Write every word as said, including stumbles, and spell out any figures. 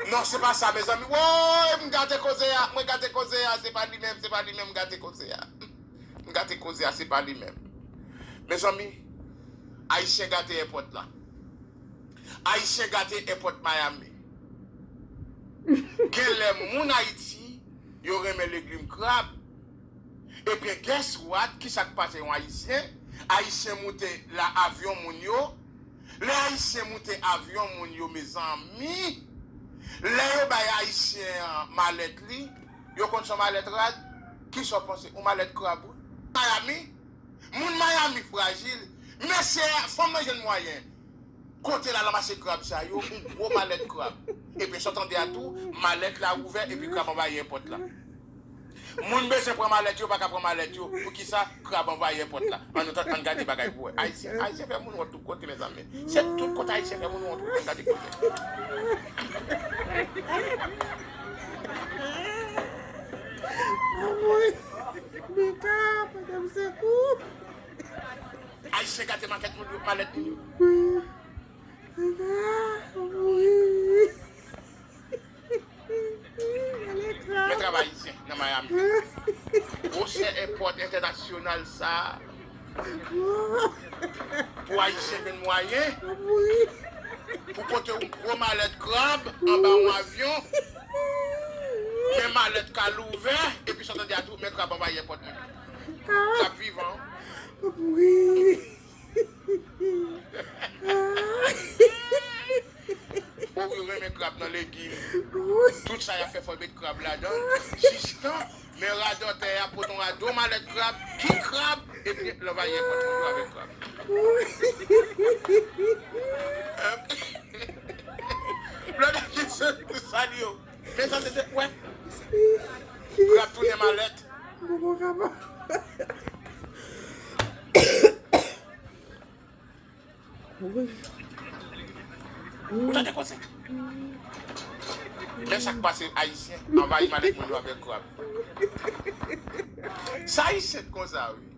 Non, se pa sa, mezanmi. Woy, m gate koze a, mwen gate koze a, se pa li menm, se pa li menm, m gate koze a. M gate koze a, se pa li menm. Mezanmi, Ayisyen gate èpòt la. Ayisyen gate èpòt Miami. Genlè moun Ayiti, yo renmen legim krab. Ebyen, guess what? Kisa k pase yon Ayisyen? Ayisyen moute la avyon moun yo. Lè Ayisyen moute avyon moun yo, mezanmi, lè yo bay Ayisyen an malèt li, yo konn se yon malèt rad. Kisa w panse? Yon malèt krab, wi. Miami, moun Miami frajil. Mesye, fanm nan jwenn mwayen. Kote l al ranmase krab sa yo, yon gwo malèt krab. Epi sa w tande a tou, malèt la ouvè, epi krab anvayi èpòt la. Moun bezwen pran malèt yo, pa ka pran malèt yo. Poukisa? Krab anvayi èpòt la. Ann nou tann, ann gade bagay pou wè. Ayisyen, Ayisyen fè moun wont tout kote, mezanmi. Se tout kote Ayisyen fè moun wont, ann gade kote. Anmwey, Mika, pote m sekou. Ayisyen gate makèt moun yo, malèt moun yo. Mika, anmwey. Men travay Ayisyen nan Miami. Gwosè èpòt entènasyonal sa a. Pou Ayisyen jwenn mwayen pou pote yon gwo malèt krab anba yon avyon. Men malèt ka louvè, epi sa w tande a tou, men krab anvayi èpòt moun. Krab vivan. Wi. Ou yo renmen krab nan legim. Tout sa y ap fè, fò yo met krab ladan. Jistan, men radòtè a pote yon rado malèt krab, ki krab, epi l anvayi èpòt moun yo avèk krab. Lòt ki se sa li yo. Men sa se te, wè. Krab tounen malèt. Mwen poko kapab. Wi. Ou tande koze? Men sa k pase Ayisyen anvayi malèt moun yo avèk krab. Sa Ayisyen t konsa, wi.